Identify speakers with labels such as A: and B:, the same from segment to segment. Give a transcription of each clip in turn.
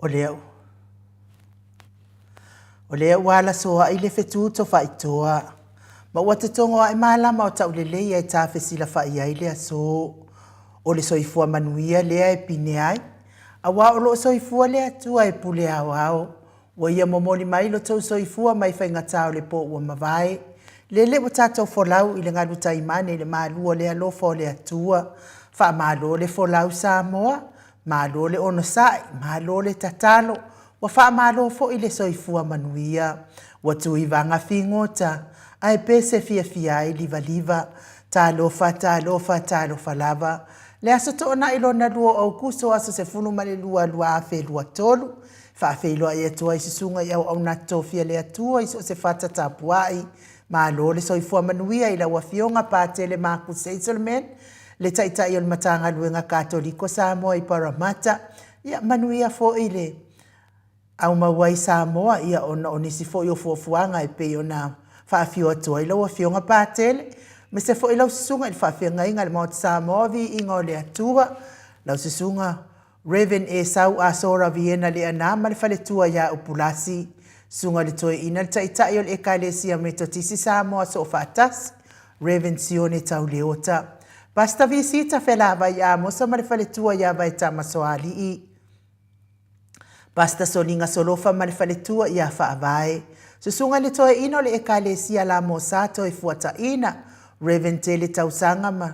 A: O lea O lea ua alasoaʻi le fetu tofaitoa, ma ua totogo aʻe malama o taulelei e tafesilafaʻi ai le aso. O le soifua manuia lea e pine ai, auā o loo soifua le Atua e pule aoao. Ua ia momoli mai lo tou soifua mai faigata o le po ua mavae. Lele ua tatou folau i le galu taimane i le malu o le alofa o le Atua. Faamalo le folau Samoa, malo le onosai, malo le tatalo, ua faamalo foi le soifua manuia. Ua tuivaga figota, ae pese fiafia ai livaliva. Talofa, talofa, talofa lava. Le aso Toonai lona lua o Aukuso aso 12 2023, Faafeiloai atu ai susuga i auauna tofia le Atua i so o se fata tapuai. Malo le soifua manuia i lau Afioga Patele Marcus Hazelman, le Taitai o le Matagaluega Katoliko Samoa i Parramatta. Ia manuia foi le aumau ai Samoa ia ona o nisi foi o fuafuaga e pei ona faafio atu ai lau Afioga Patele, aemaise foi lau susuga i le faafeagaiga i le Maota Samoa, viiga o le Atua, lau susuga Rev. Esau Asora Viena Leaana ma le faletua ia Upulasi, Susuga i le Toeaina le Taitai o le Ekalesia Metotisi Samoa Soofaatasi, Rev. Sione Tauleota, Pastor Visita Felavai Amosa ma le faletua ia Vaetama Soalii, Pastor Soliga Solofa ma le faletua ia Faavae, Susuga i le Toeaina o le Ekalesia Lamosa Toefuataina, Rev. Tele Tausaga ma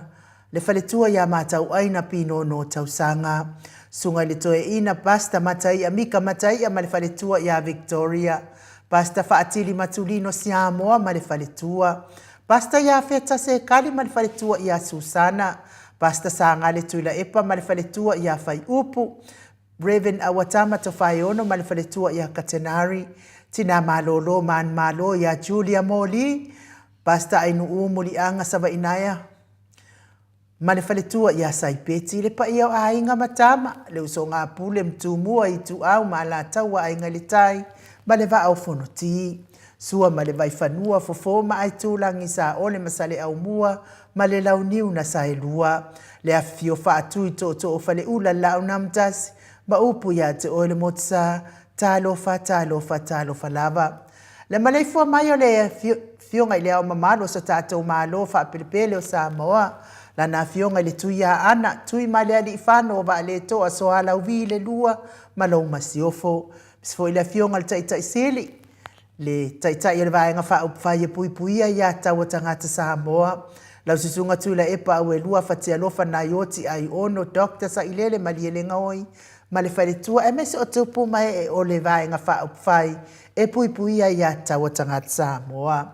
A: Le faletua ia Matauaina Pinono Tausaga. Susuga i le Toeaina Pastor Mataia Mika Mataia ma le faletua ia Victoria. Pastor Faatili Matulino Siamoa ma le faletua. Pastor ia Feta Sekali ma le faletua ia Susana. Pastor Sagale Tuilaepa ma le faletua ia Faiupu. Rev. Auatama Tofaeono ma le faletua ia Katenari. Tina Malolo Manumalo ia Julia Moli. Pastor Ainuu Muliaga Savainaea ma le faletua ia Saipeti, le paia o aiga ma tama, le usoga a Pule ma Tumua, Ituau ma Alataua, Aiga i le Tai ma le Vaa o Fonoti, Sua ma le Vaifanua, Fofo ma Aitulagi, Saole ma Saleaaumua ma le Launiu na Saelua, le afifio faatui tootoo o Faleula, le Laaunamtasi ma upu ia te oe le Motusa, talofa, talofa, talofa lava. Le maleifua mai o le Afioga i le Ao Mamalu o so tatou Malo faapelepele o Samoa, Lana Afioga i le Tuiaana, Tuimalealiifano o Vaaletoa Soalauvi le Lua ma lou Masiofo. Aemaise foi le Afioga i le Taitai Sili, le Taitai o le Vaega Faaupufai e Puipuia ia Taua Tagata Samoa, lau Susuga Tuilaepa Auelua Fatialofa Naioti Aiono Doctor Sailele Malielegaoi ma le Faletua aemaise o tupu ma ee o le Vaega Faaupufai e puipuia ia taua tagata Samoa.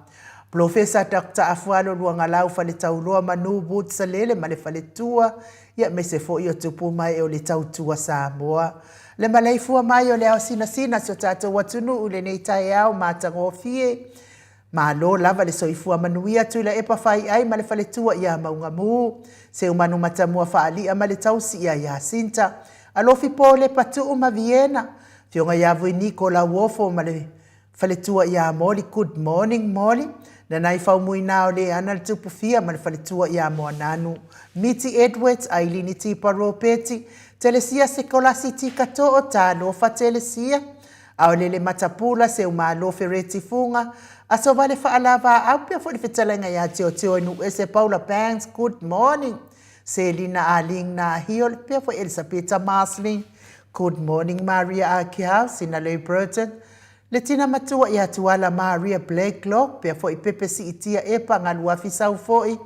A: Polofesa Doctor Afualo Luagalau Faletauloa Manu Woods Salele ma le Faletua, ia aemaise foi o tupu ma ee o le tautua Samoa. Le maleifua mai o le ao sinasina si o tatou atunuu i lenei taeao matagofie. Malo lava le soifua manuia Tuilaepa Faiai ma le Faletua ia Maugamu, Seumanu Matamua Faali'a ma le tausi ia Yasinta, Alofi Polepa Tuu ma Viena, Afioga ia Vuiniko Lauofo ma le Faletua ia Moli, Good morning Moli, Nanai Faumuina o Leana le Tupufia ma le Faletua ia Moananu, Miti Edwards, Ailini Tipa Ropeti, Telesia Sekolasi Tikatoo, Talofa Telesia, Aolele Matapula, Seumalo Fereti Fuga, Asovale Faalavaau, pea foi le fetalaiga ia Teoteo Nuuese Paula Banks, Good morning. Selina Aling Nahiol, pea foi Elisapeta Marsley, Good morning Maria Akiau, Sinalei Burton, le tina matua ia Tuala Maria Blacklock, pea foi Pepe Siitia Epa Galuafi Sau foi,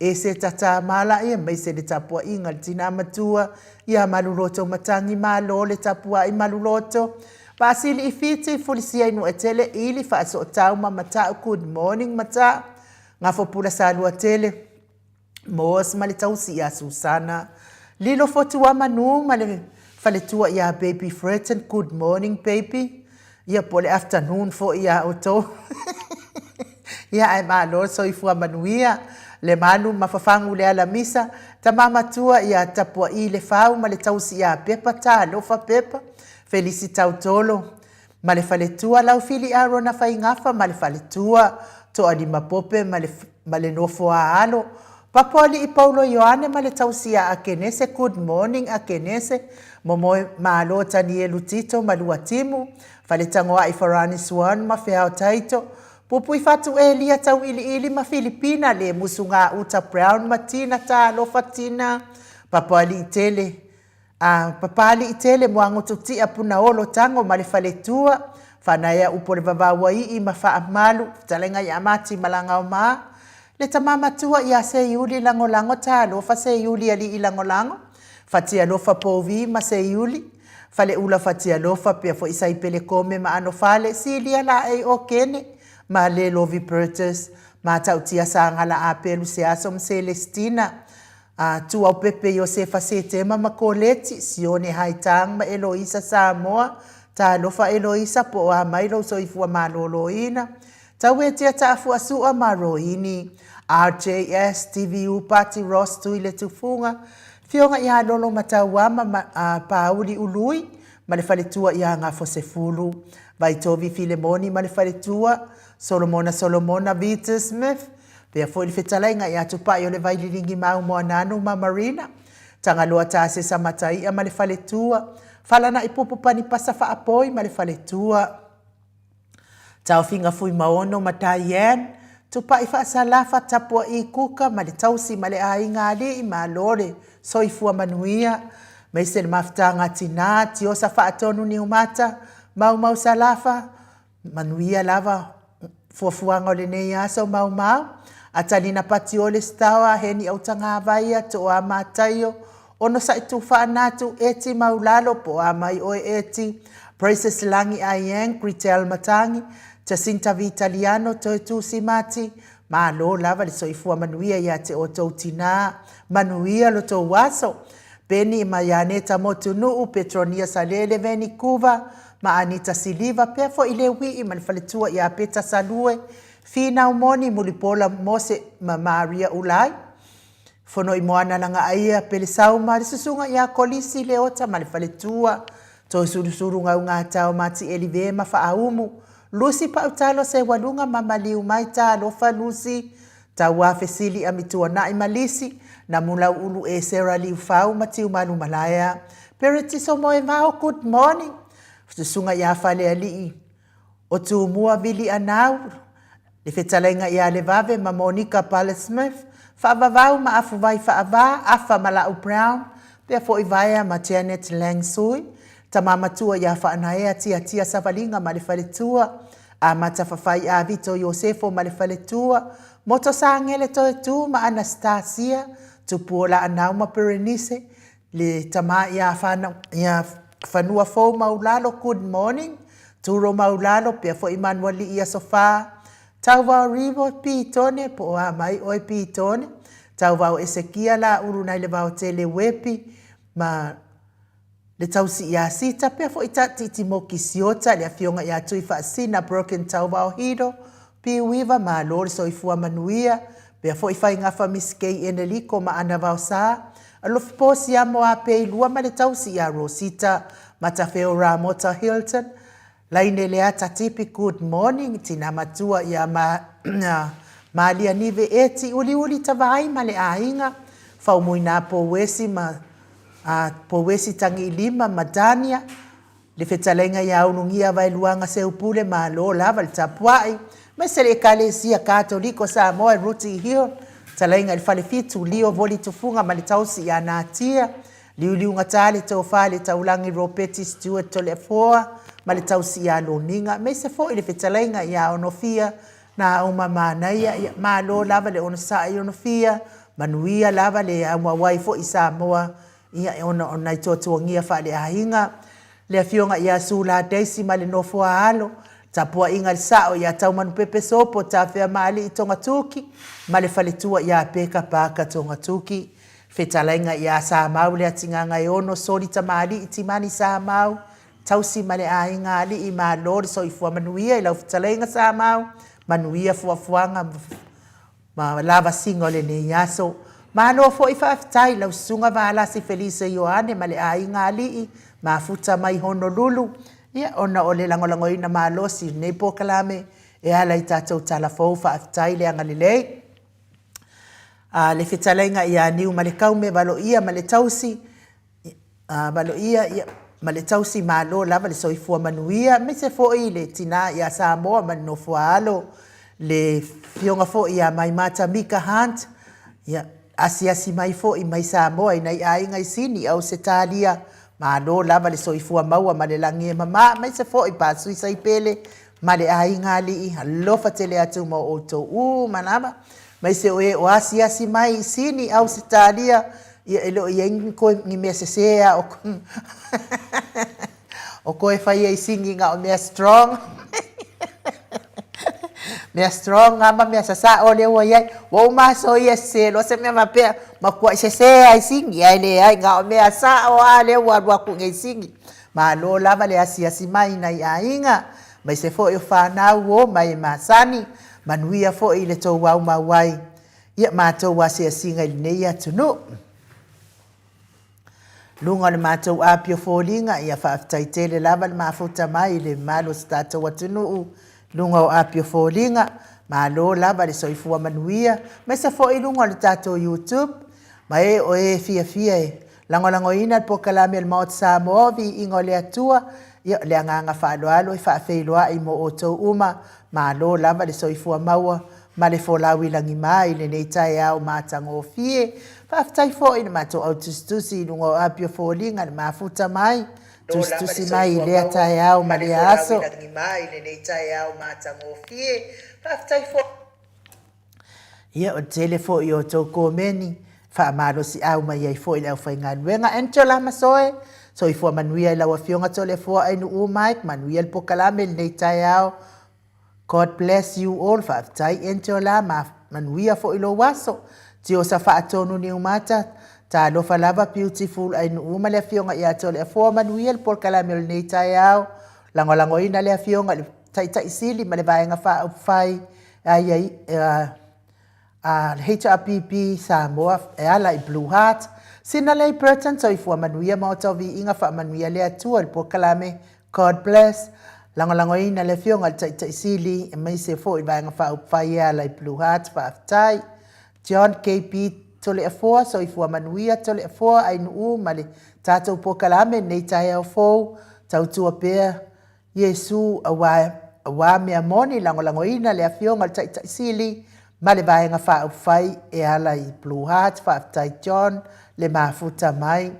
A: e se tata malaia aemaise le tapuaiga a le tina matua ia Maluloto Matangi Malo le tapuai Maluloto Vaasili i Fiti Fulisia i Nuuetele Ili Faasootau ma Matau Good morning Matau Gafopula Saluatele Moas ma le tausi ia Susana Lilo Fotuamanu ma le faletua ia Baby Freton Good morning baby Ia po o le afternoon foi ia outou. Ia ae malo le soifua manuia. Le malu ma fafagu le alamisa, tama matua ia tapua'i le fau ma le tausi ia Pepa talofa Pepa, Felisi Tautolo ma le faletua, Laufili Arona Faigafa ma le faletua, Toalimapope ma le ma le nofo a alo, Papoali'i Paulo Ioane ma le tausi ia Akenese Good morning Akenese Momoe Malo Tanielu Tito ma Luatimu Faletagoa'i Farani Swan ma Feao Taito Pupui Fatu Elia Tau'ili'ili ma Filipina Le Musu Gauta Brown ma Tina Talofa Tina Papoali'i Tele A Papali'i Tele Muagutu Ti'a Punaolo Tago ma le Faletua Fanaea Upu o le Vavauai'i ma Faamalu Fetalaiga ia Mati Malagaoma Le tama matua ia Seiuli Lagolago Talofa Seiuli Alii Lagolago Fatialofa Povi ma Seiuli Faleula Fatialofa pea foi Saipele Kome ma Anofale Silia Laei Okene ma Le Lovi Burgess Matautia Sagala Apelu Seaso ma Selestina A Tuaupepe Iosefa Setema ma Koleti Sione Haitang ma Eloisa Samoa Talofa Eloisa po o a mai lou soifua malōlōina Tauetia Taafuasua ma Roini RJS TVU Pati Ross Tuiletufuga Fioga ia Lolo Matauama ma Pauli Ului ma le faletua ia Gafosefulu Vaitovi Filemoni ma le faletua Solomona Solomona Vita Smith Pea foi le fetalaiga ia Tupai o le Vaililigi Mau Moananu ma Marina Tagaloa Tasesa Mataia ma le faletua Falana'i Pupu Panipasa Faapoi ma le faletua Taofiga Fuimaono ma Diane, Tupai Faasalafa, Tapua'i Kuka ma le tausi ma le aiga alii malo le soifua manuia, maise le mafutaga a tina, Tiosa Faatonu Niumata, Maumau Salafa, Manuia lava fuafuaga o lenei aso Maumau, Atalina Patiole Stawa, Heni Autagavaia, Toa Mataio, Onosai Tufaanatu, Eti Maulalo, po o a mai oe Eti, Praises Lagi Aieng, Gritel Matangi, Jacinta Vitaliano, Toetusi Mati, Malo lava le soifua manuia ia te outou tinā, manuia lo tou aso. Penny ma Ianeta Motunuu, Petronia Salele Venikuva, ma Anita Siliva, pea foi le Wii ma le faletua ia Peta Salue, Finau Moni, Mulipola Mose ma Maria Ulai. Fonoimoana Lagaaia, Pelesauma, le susuga ia Kolisi Leota ma le faletua, Toesulusulu Gaugatao ma Tielive ma Faaumu, Lucy Pautalo Seualuga ma Maliu Mai Talofa Lucy, Tauā Fesili Amituana'i ma Lisi, Namulau'ulu Esera Liufau ma Tiumalu Malaea, Peretiso Moevao Good morning, Susuga ia Faleali'i o Tumua Vili Anau, Le fetalaiga ia Levave ma Monica Pale-Smith, Faavavau ma Afuvai Faava, Afa ma La'u Brown, pea foi Vaea ma Janet Lang Sui, Tama matua ia Faanaea Tiatia Savaliga ma le faletua, Amata Fafai Avito Iosefo ma le faletua, Moto Sagele Toetu ma Anastasia, Tupuola Anau ma Berenice, Le tama ia whanau, ia Whanua Fou Maulalo, good morning. Turo Maulalo, pea foi Manuali ia Sofa. Tauvao Rivo, Pitone, po o a mai oe Pitone. Tauvao Esekia la ulu nai le vao tele wepi, ma le tausi ia Sita, pea foi Tatiti Moki Siota, le afioga ia Tui Faasina, Broken Tauvao Hiro, Piuiva, malo le soifua manuia, pea foi Faigafa Miss Kay Eneliko ma Ana Vaosa, Alofi Posiamo Apeilua ma le tausi ia Rosita Matafeo Ramota Hilton, Laine Leata Tipi Good morning, Tina matua ia ma Malia Nive Eti Uliuli Tavaai ma le aiga, Faumuina Pouesi ma Pouesi Tagiilima ma Dania, Le fetalaiga ia Ulugia Vaeluaga Seupule Malo lava le tapuai, aemaise le Ekalesia Katoliko Samoa i Rooty Hill, talaiga i le Falefitu, Lio Voli Tufuga ma le Tausi ia Natia, Liuliugata le Tofa le Taulagi Ropeti Stewart Toleafoa ma le Tausi ia Lomiga, aemaise foi le fetalaiga ia Onofia Na uma manaia, ia, malo lava le onosai Onofia, manuia lava le auauai foi i Samoa, ia, ona o nai tuatuagia faaleaiga. Le Afioga ia Sula Daisy ma le Nofoa Alo, tapuaiga i le sao ia Taumanupepe Sopo Tafeamaalii Togatuki ma le faletua ia Peka Parker Togatuki. Fetalaiga ia Samau Leatigagaeono Soli Tamalii Timani Samau, Tausi ma le aiga alii malo le soifua manuia i lau fetalaiga Samau, manuia fuafuaga ma lavasiga o lenei aso. Malo foi faafetai i lau Susuga Valasi Felise Ioane ma le aiga alii mafuta mai Honolulu, ia ona o le lagolagoina malosi i lenei polokalame e ala i tatou tala fou. Faafetai le agalelei. A le fetalaiga ia Niumalekaume Valoia ma le tausi, a Valoia ia ma le tausi malo lava le soifua manuia aemaise foi le tina ia Samoa ma le nofoaalo, le Afioga foi ia Maimata Mika Hunt, ia asiasi mai foi mai Samoa i nai aiga i Sini, Ausetalia, malo lava le soifua maua ma le lagi e mama aemaise foi Pasui Saipele ma le aiga alii, alofa tele atu ma outou uma lava. Aemaise o e o asiasi mai i Sini, Ausetalia, ia e le o i ai ni koe, ni mea sese a o, o koe faia i Sini na o mea strong. Mea strong lava ma mea sasao lea ua i ai. Ua uma aso ia sese loa se mea faapea, matuai sese lava i Sini, ae leai, na o mea sao lava lea ua alu atu i inei i Sini. Malo lava le asiasi mai i nai aiga, aemaise foi o fanau o mai e masani. Manuia foi i le tou aumau ai ia matou asiasiga i lenei atunuu. Luga o le matou apio foliga, ia faafetai tele lava le mafuta mai i le mamalu o si tatou atunuu luga o apio foliga. Malo lava le soifua manuia, aemaise foi luga o le tatou YouTube, ma e o e fiafia e Lagolagoina le polokalame a le Maota Samoa o Viiga o le Atua, ia o le agaga faaaloalo e faafeiloai mo outou uma, malo lava le soifua maua ma le folau i lagima i lenei taeao matagofie. Faafetai foi i le matou au tusitusi i luga o Apia Foliga le mafuta mai, tusitusi mai i lea taeao ma lea aso. Faafetai foi. Ia, o le tele foi o outou komeni, faamalosiau mai ai foi le aufaigaluega. Angela Masoe, soifua manuia i lau Afioga Toleafoa Ainuu Mike, manuia le polokalame i lenei taeao. God bless you all. Faafetai Angela, manuia foi lou aso. Tiosa Faatonu Niumata, talofa lava beautiful Ainuu ma le Afioga ia Toleafoa, manuia le polokalame o lenei taeao. Lagolagoina le Afioga i le Taitai Sili ma le Vaega Faaupufai a le HRPP Samoa e ala i Blue Heart. Sinalei Burton, Soifua Manuia Maota o Viiga Faamanuia le Atua i le polokalame God Bless. Lagolagoina le Afioga i le Taitai Sili aemaise foi le Vaega Faaupufai e ala i Blue Heart. Faafetai. John KB Toleafoa, Soifua Manuia Toleafoa Ainuu ma le tatou polokalame i lenei taeao fou. Tautua pea Iesu, aua, aua mea moni, lagolagoina le Afioga i le Taitai Sili ma le Vaega Faaupufai e ala i Blue Heart, faafetai John, le mafuta mai.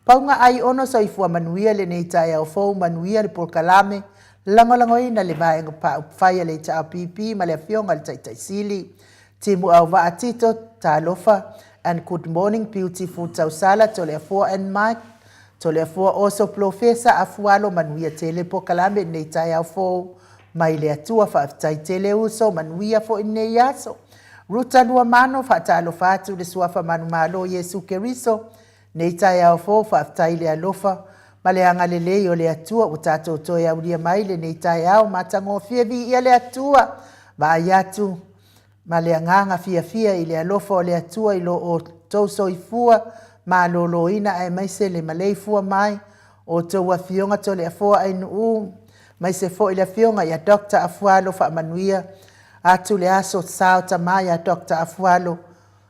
A: Pauga ai ono soifua manuia lenei taeao fou, manuia le polokalame, lagolagoina le Vaega Faaupufai a le HRPP ma le Afioga i le Taitai Sili. Timu Auvaa Tito, talofa, and good morning beautiful Tausala, Toleafoa and Mike, Toleafoa Oso Polofesa Afualo manuia tele pokalame lenei taeao fou mai le Atua faafetai tele uso manuia foi lenei aso Ruta Luamano faatalofa atu le suafa manumalo Iesu Keriso nei taeao fou faafetai le alofa ma le agalelei o le Atua ua tatou toe aulia mai lenei taeao matagofie viia le Atua vaai atu Ma le agaga fiafia i le alofa o le Atua i lo outou soifua maloloina aemaise le maleifua mai o outou Afioga Toleafoa Ainuu maise foi le Afioga ia Doctor Afualo faamanuia atu le aso sao tama ia Doctor Afualo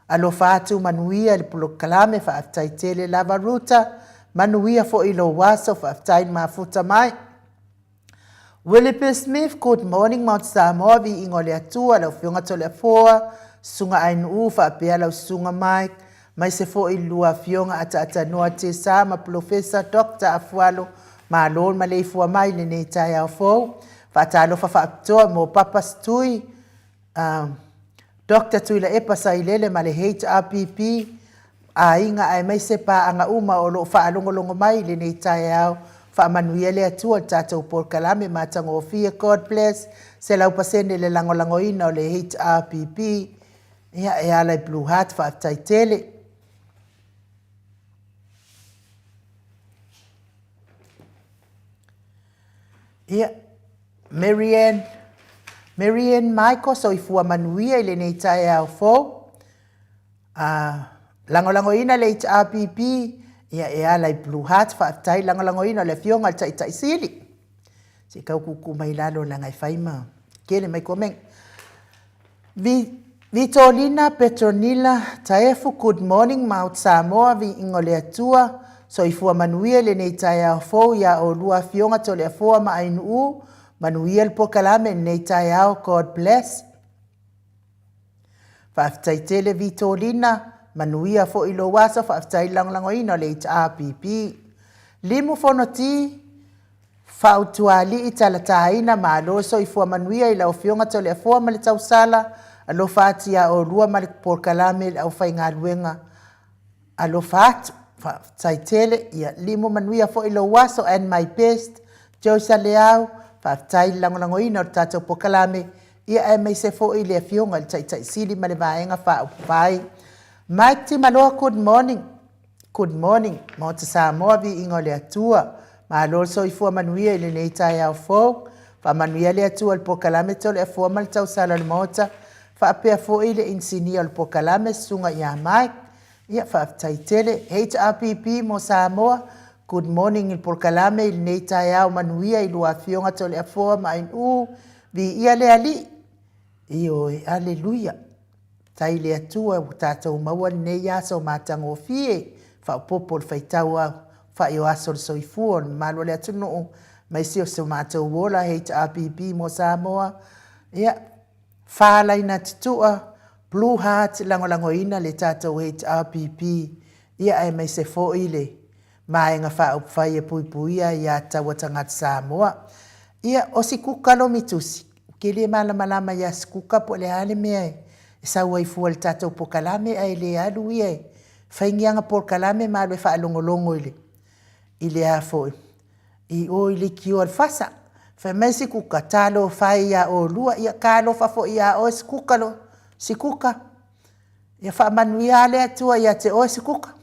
A: alofa atu manuia le polokalame faafetai tele lava Ruta manuia foi lou aso faafetai le mafuta mai. Willie P. Smith, Good morning Mount Samoa, viiga o le Atua, lau Afioga Toleafoa, Susuga Ainuu faapea lau Susuga Mike, maise foi le lua Afioga Ataatanoa Tesa ma Polofesa Doctor Afualo, malo le maleifua mai i lenei taeao fou. Faatalofa faapitoa mo Papa Stui, Doctor Tuilaepa Sailele ma le HRPP, aiga aemaise paaga uma o lo o faalogologo mai i lenei taeao. Faamanuia le Atua i le tatou polokalame matagofie. God bless. 100% le lagolagoina o le HRPP. Ia, e ala i Blue Heart, faafetai tele. Ia, Marianne, Marianne Michael, soifua manuia i lenei taeao fou. A lagolagoina le HRPP, ia e ala i Blue Heart, faafetai lagolagoina o le afioga i le Taitai Sili. Se i tau kuku mai lalo leaga e fai ma tele mai komeni. Vitolina Petronila Taefu Good morning Maota Samoa Viiga o le Atua Soifua manuia i lenei taeao fou iā oulua Afioga Toleafoa ma Ainuu Manuia le polokalame i lenei taeao God bless. Faafetai tele Vitolina, manuia foi lou aso, faafetai le lagolagoina o le HRPP. Limu Fonoti, Fautualii Talataina, malo soifua manuia i lau Afioga Toleafoa ma le tausala, alofa atu ia oulua ma le polokalame i le aufaigaluega Alofa atu. Faafetai tele. Ia limu manuia foi lou aso and my best Joyce Leau. Faafetai le lagolagoina o le tatou polokalame ia aemaise foi le Afioga i le Taitai Sili ma le Vaega Faaupufai. Mike Timaloa good morning. Good morning Maota Samoa viiga o le Atua. Malo le soifua manuia i lenei taeao fou. Faamanuia le Atua i le polokalame Toleafoa ma le tausala o le Maota. Faapea foi le inisinia o le polokalame Susuga ia Mike. Ia faafetai tele. HRPP mo Samoa, good morning i le polokalame i lenei taeao manuia i lua afioga Toleafoa ma Ainuu, viia le Alii. Ioe, Aleluia. Tai le Atua ua tatou maua lenei aso matagofie, faaopoopo le faitau aofai o aso o le soifua o le mamalu o le atunuu, aemaise o so matou ola HRPP mo Samoa. Ia, Faalaina Tutua, Blue Heart lagolagoina le tatou HRPP ia aemaise foi le Vaega Faaupufai e Puipuia Aia Tatau a Tagata Samoa. Ia, o Sikuka Lomitusi, ou te le malamalama ia Sikuka po o le a le mea e sau ai fua i le tatou polokalame ae le alu ia e fai ni ana polokalame ma alu e faalogologo i le, i le a foi, I o i leitio a le fasa. Fai mai Sikuka, Talofa e ia oulua, ia talofa foi ia oe Sikuka lo, Sikuka. Ia faamanuia a le Atua ia te oe Sikuka.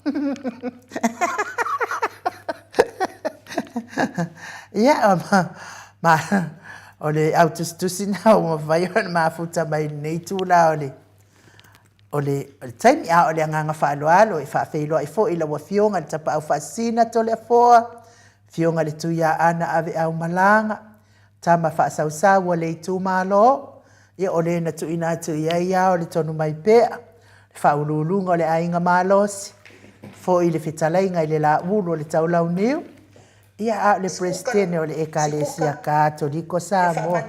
A: Ia, ma, o le au tusitusi na ua mafai ona mafuta mai i lenei itula o le, o le taimi, a o le agaga faaaloalo e faafeiloai foi i lau Afioga i le Tapaau Faasisina Toleafoa, Afioga i le Tuiaana Aveaumalaga, tama faasausau a le itumalo, ia o le na tuuina atu i ai ao le tonu mai pea, le faauluuluga o le aiga malosi, foi le fetalaiga i le Laulu o le Taulauniu, ia a o le Peresetene o le Ekalesia Katoliko Samoa.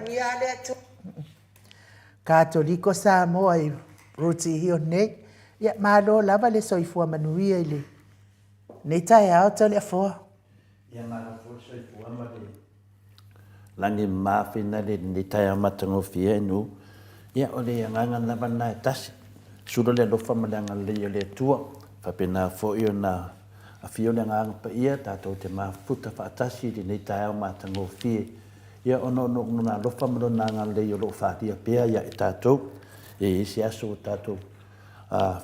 A: Katoliko Samoa i Rutihio nei. Ia, malo lava le soifua manuia i lenei taeao Toleafoa.
B: Ia, malo foi le soifua ma le lagi mama finale i lenei taeao matagofie e nu. Ia, o le agaga lava lena e tasi, sula le alofa ma le agalelei o le Atua, faapena foi ona afio le Agaga Paia tatou te mafuta faatasi i lenei taeao matagofie. Ia, ona o Lona alofa ma Lona agalelei o lo o faaalia pea ia i tatou. E i ai se aso ua tatou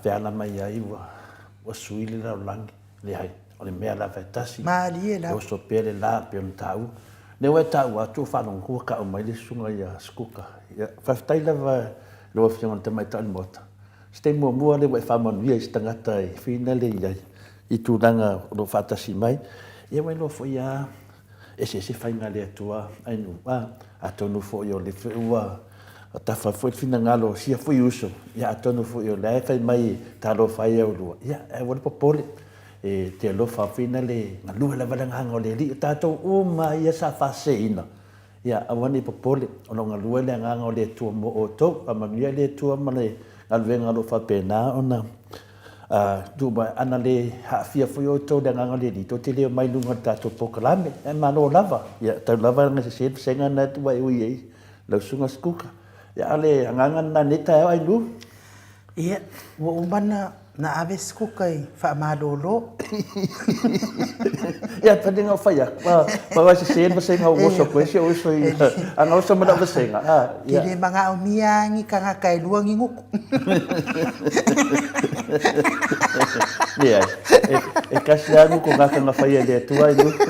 B: feala mai ai ua sui le lalolagi. Leai, o le mea lava e tasi.
A: Malie lava.
B: E oso pea le la pei ona taua. Lea ua e taua atu ua faalogo atu ua tau mai le susuga ia Sikuka. Ia, faafetai lava i lau Afioga i le Tamaitai o le Maota. O se taimi muamua lea ua e faamanuia i se tagata e finale i ai i tulaga o lo o faatasi mai. Ia ua iloa foi lava Eseese faiga a le Atua ai nuu a, atonu foi o le ua tafa foi le finagalo o sia foi uso, ia atonu foi o lea e fai mai talofa ai aulua, ia aua le popole, e te alofa foi na le galue lava le agaga o le Alii, o tatou uma ia sa faaseseina, ia aua ne i popole, o lo o galue le agaga o le Atua mo outou, faamanuia le Atua ma le galuega o lo o faapena ona A tuu mai, ana le aafia foi outou i le agaga o le Alii, tou te le omai i luga o le tatou polokalame. Ae malo lava. Ia, tau lava ona sese le vasega lena e tuu ai ui ai lau Susuga Sikuka. Ia, a o le agaga lena i lenei taeao Ainuu.
A: Ia, ua uma ona ave Sikuka i faamalolo.
B: Ia, tali na ou fai atu. Pau a sese le vasega ua oso atu ai si ou uso i, ana oso ma lau vasega.
A: Ke le manaomia lava ni tagata e lua ni gutu.
B: Leai, e tasi lava gutu gata na faia e le Atua i gutu.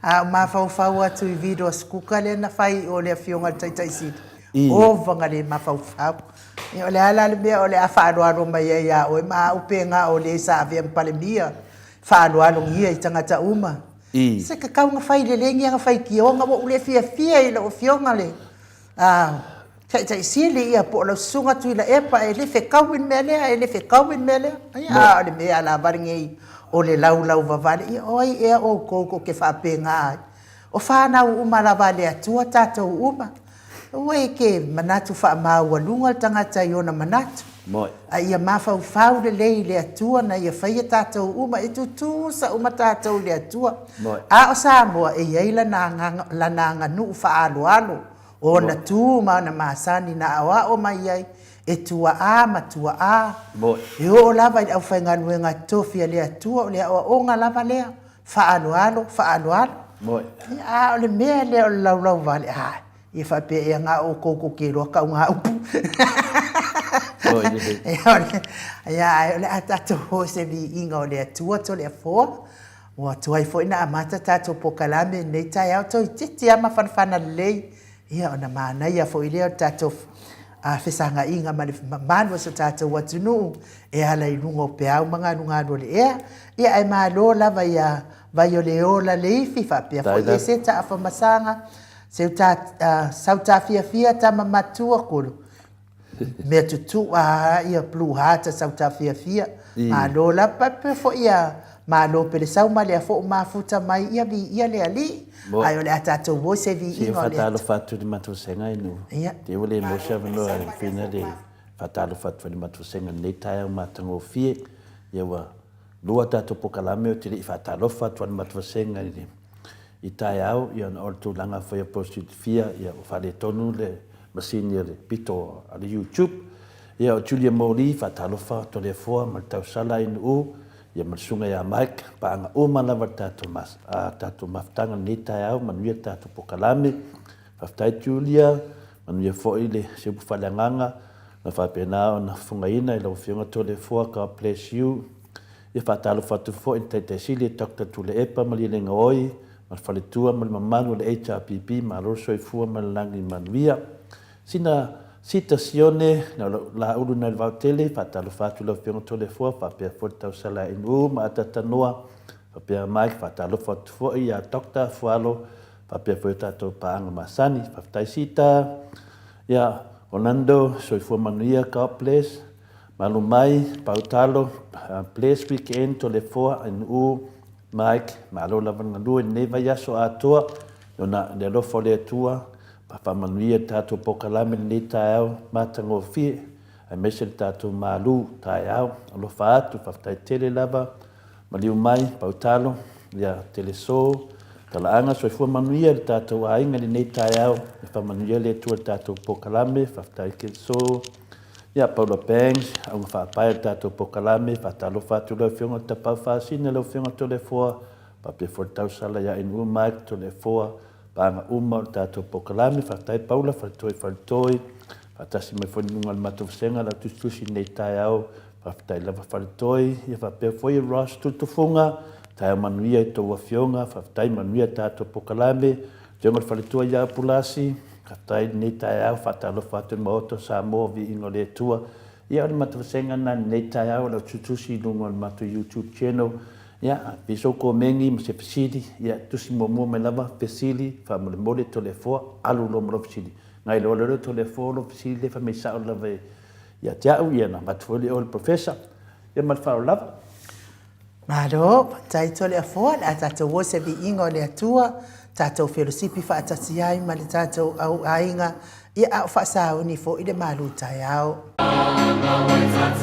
A: A o mafaufau atu i video a Sikuka lea na fai i o le afioga i le Taitai Sili. Ova na le mafaufau. Ia o le a la le mea o le a faaaloalo mai ai ia oe ma au pe na o le sa avea ma Palemia, faaaloalogia i tagata uma. Se tatau ona fai lelei ni ana faitioga, ua ou le fiafia i lau afioga le. Taitaisili ia po o lau susuga Tuilaepa e le fetaui le mea lea, e le fetaui le mea lea. Ia, a o le mea lava lenei o le laulauvavale, ia o ai ea outou tou te faapena ai? O fanau uma lava a le Atua tatou uma. Aua e te manatu faamaualuga le tagata i ona manatu, a ia mafaufau lelei i le Atua na ia faia tatou uma, e tutusa uma tatou i le Atua. A o Samoa e i ai lana lana aganuu faaaloalo, o ona tu ma ona masani na aoao mai ai e tuaa ma tuaa, e oo lava i le aufaigaluega tofi a le Atua, o le aoaoga lava lea. Faaaloalo, faaaloalo.
B: Moe.
A: A o le mea lea o le laulauvale, a, ia faapea ea na o outou tou te iloa tau na upu. Ia, ae o le a tatou o i se viiga o le Atua Toleafoa. Ua tuai foi ona amata tatou polokalame i lenei taeao, toeitiiti lava mafanafana lelei. Ia, ona manaia foi lea o le tatou fesagaiga ma le mamalu o si o tatou atunuu e ala i luga o peau ma galugalu o le ea. Ia, ae malo lava ia Vaioleola Leifi faapea foi Eseta Afamasaga, Sautafiafia Tama Matua Kolo, mea tutu'a a ia Blue Heart a Sautafiafia, malo lava faapea foi ia Malo Pelesau ma lea foi mafuta mai ia viia le Alii, ae o le a tatou o i se viiga o le Atua.
B: Faatalofa atu i le matou vasega i Nuu. Te ua le maua se avanoa e mafai le faatalofa atu i le matou vasega i lenei taeao matagofie. Ia ua lua tatou polokalame ou te le i faatalofa atu i le matou vasega i le i taeao, ia ona o le tulaga foi o silafia, ia ua faaletonu le masini a le pito a le YouTube. Ia o Julia Moli, faatalofa Toleafoa ma le tausala i Nuu, ia ma le susuga ia Mike, paaga uma lava le tatou mas, a tatou mafutaga i lenei taeao, manuia le tatou polokalame. Faafetai Julia, manuia foi le se upu faaleagaga na faapena ona fofogaina e lau Afioga Toleafoa, God bless you. Ia faatalofa atu foi i le Taitai Sili Doctor Tuilaepa Malielegaoi ma le faletua ma le mamalu o le HRPP, malo le soifua ma le lagi manuia. Sina Sita Sione, na o lau laulu nai le vaotele, faatalofa atu i lau Afioga Toleafoa faapea foi le tausala ia Inu ma Atatanoa, faapea Mike, faatalofa atu foi ia Doctor Fualo, faapea foi o tatou paaga masani. Faafetai Sita, ia Orlando, soifua manuia, God bless. Malu mai, Pautalo, bless weekend Toleafoa, Inu, Mike, malo lava le galue i lenei vaiaso atoa, ona le alofa o le Atua, ma faamanuia le tatou polokalame i lenei taeao matagofie, aemaise le tatou malu taeao. Alofa atu, faafetai tele lava, maliu mai, Pautalo, ia Teleso, Talaaga, soifua manuia le tatou aiga i lenei taeao, ia faamanuia le Atua i le tatou polokalame, faafetai Teleso, ia Paula Banks, auga faapae o le tatou polokalame, faatalofa atu i lau Afioga i le Tapaau Faasina, lau Afioga Toleafoa, faapea foi le tausala ia Inu Mike Toleafoa, paaga uma o le tatou polokalame. Faafetai Paula, faletoi faletoi, faatasi mai foi i luga o le matou vasega lau tusitusi i lenei taeao. Faafetai lava faletoi, ia faapea foi Ross Tutufunga, taeao manuia i tou afioga, faafetai manuia le tatou polokalame. Afioga i le faletua ia Pulasi, faafetai i lenei taeao, faatalofa atu i le Maota o Samoa, viiga o le Atua. Ia o le matou vasega lena i lenei taeao, lau tusitusi i luga o le matou YouTube channel. Ia, pei sou komeni ma se fesili, ia, tusi muamua mai lava, fesili, faamolemole, Toleafoa, alu loa ma lou fesili. Na iloa loa lea o Toleafoa lou fesili lea fai mai sao lava ia te au, ia na avatu foi lea i o i le Professor. Ia ma le faaaloalo lava.
A: Malo, faafetai Toleafoa, le a tatou o i se viiga o le Atua, tatou felosipi faatasi ai ma le tatou au aiga, ia a o faasauni foi le malu taeao.